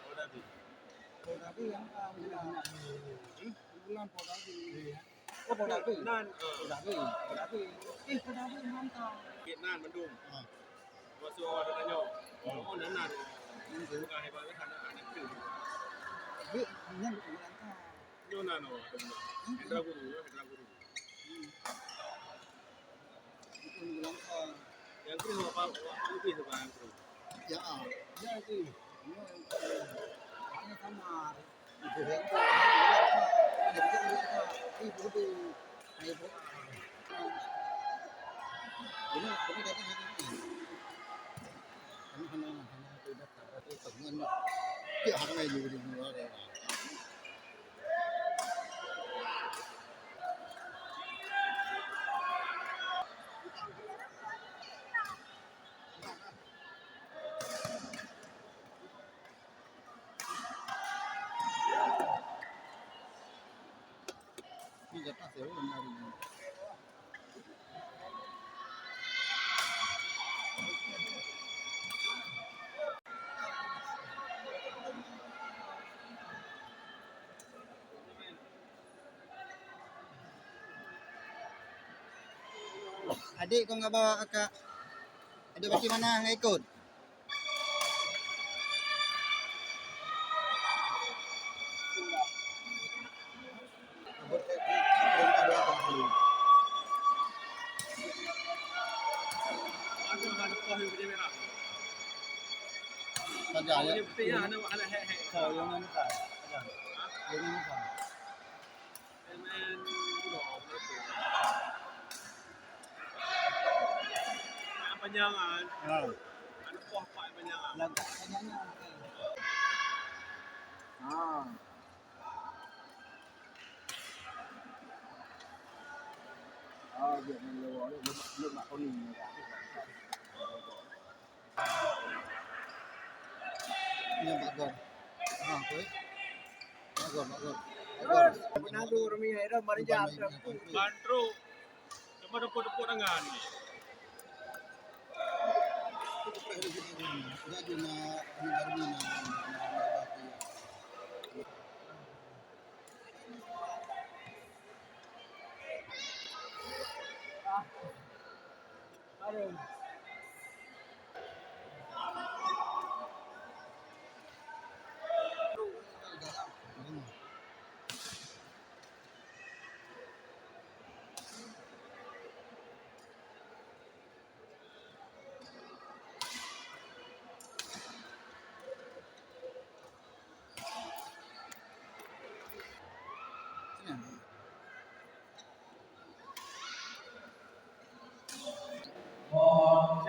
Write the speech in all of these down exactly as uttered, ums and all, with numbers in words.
Podabi. Podabi yang, ah, bulan. Hmm? Bulan Podabi. Iya. Oh, Podabi. Nan, eh. Podabi. Podabi. Eh, Podabi mantap. Vietnam, Bandung. Ah. Masuk awak dah tanya. Oh, nan, nan. Ini bukan hebat, kan? Anak tu. Tapi, ini bukan. Nyoe na nyoe, Hendra Guru, ya, Hendra Guru. Hmm. Itu bilang, eh, yang kru apa, apa lebih tu, Bang, yang kru? Ya, ah. Ya, itu. Ini, eh, ini sama. Itu yang, itu yang, itu yang, itu yang, itu yang. Ini, ini datang hari ini. Ini hanya, hanya itu datang. Adik, kau enggak bawa kakak? Adik, bagaimana enggak ikut? Panjangan. Ha. Ada poh pat panjangan. Lagak panjangan. Ha. Ah, dia main lewat, dia belum, belum nak kuning. Nyan bak gol. Ha, okey. Bak gol, bak gol. Bak gol. Terus, Ronaldo, Romi, Aaron, Marija, Bukan main, Abdul. Bukan main. Ban trok. Cuma tepuk-tepuk tangan.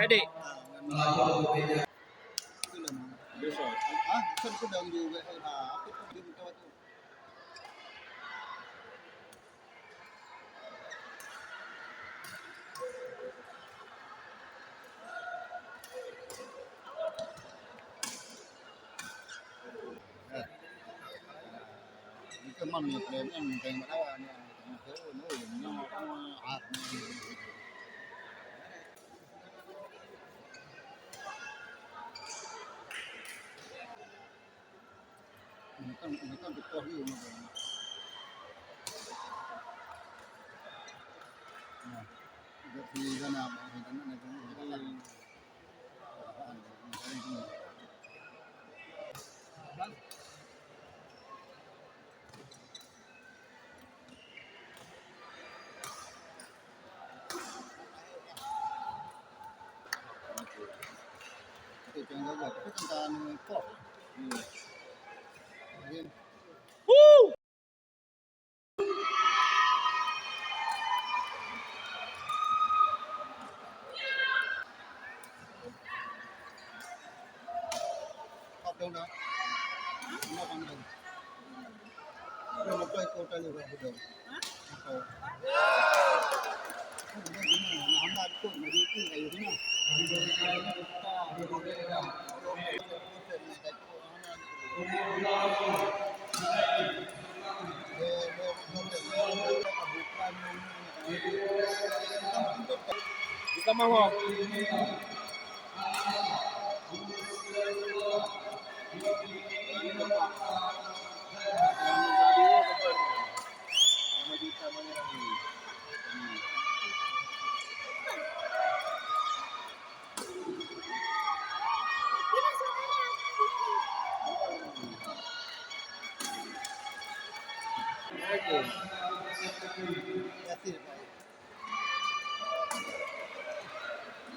Jadi. Besar. Ini kan, ini kan betul ni, ini kan. Nah, udah di sana, di sana, di sana, di sana. Hmm. Bukan mawar. Oke.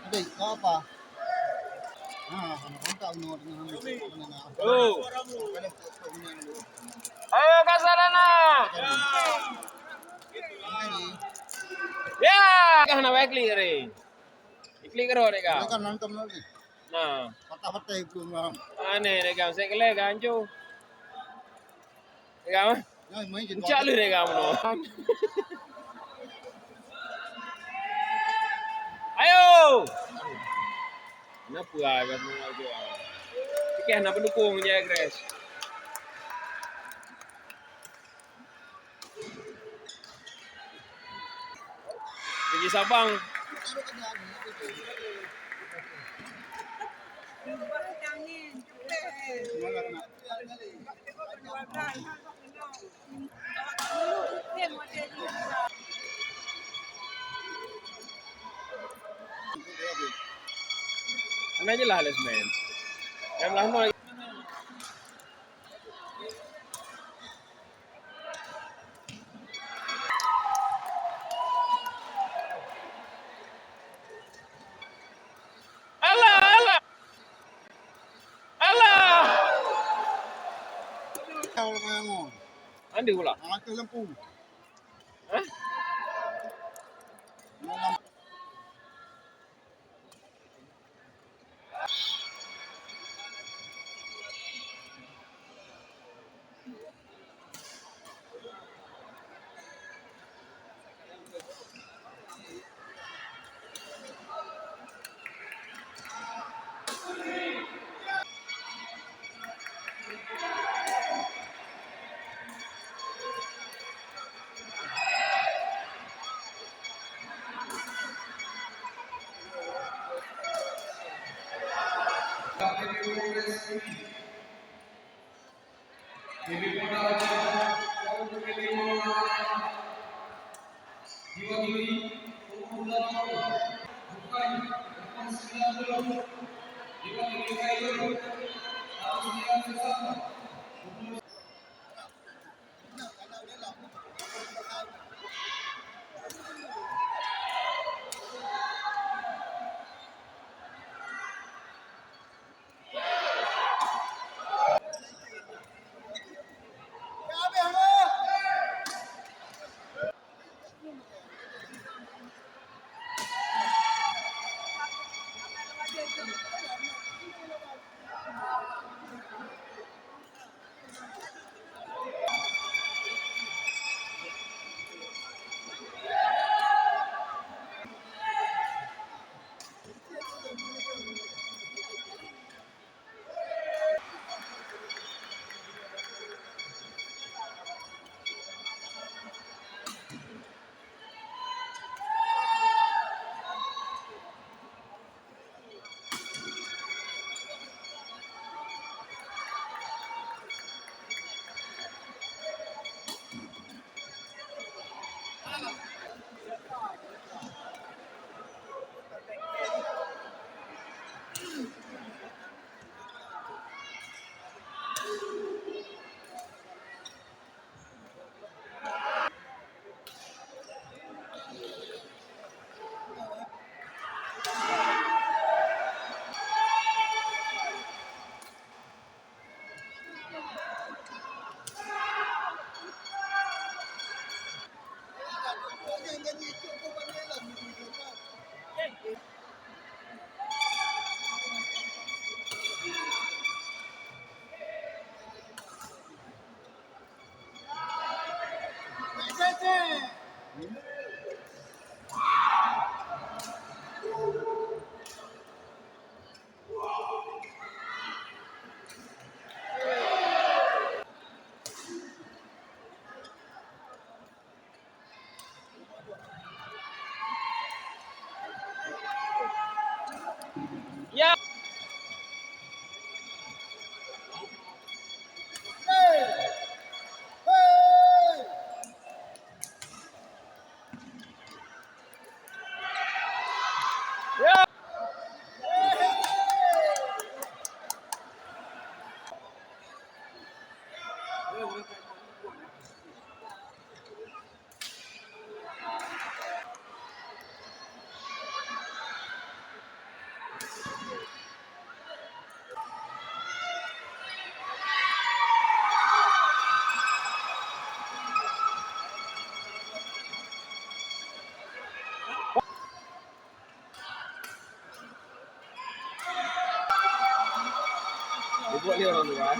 Habis, kau apa? Ha, kena kontak bunoe dengan. Oh. Ayo, Kasarana. Ya, kah na baik klik hari. Klik karo dek kau. Kan nonton lagi. Nah. Patah-patah itu orang. Aneh dek kau, saya kelek kau hancur. Dek kau. Encak lheueh deh kamoe. Ayo! Kenapa ah, kamoe aja? Oke, nak pendukung je, Grace. Jadi Sabang. Hana jeulaih lé seumén. Nyang lah nol. Alah, alah. Alah. Andi pula. Hah? Buat dia orang tu, kan?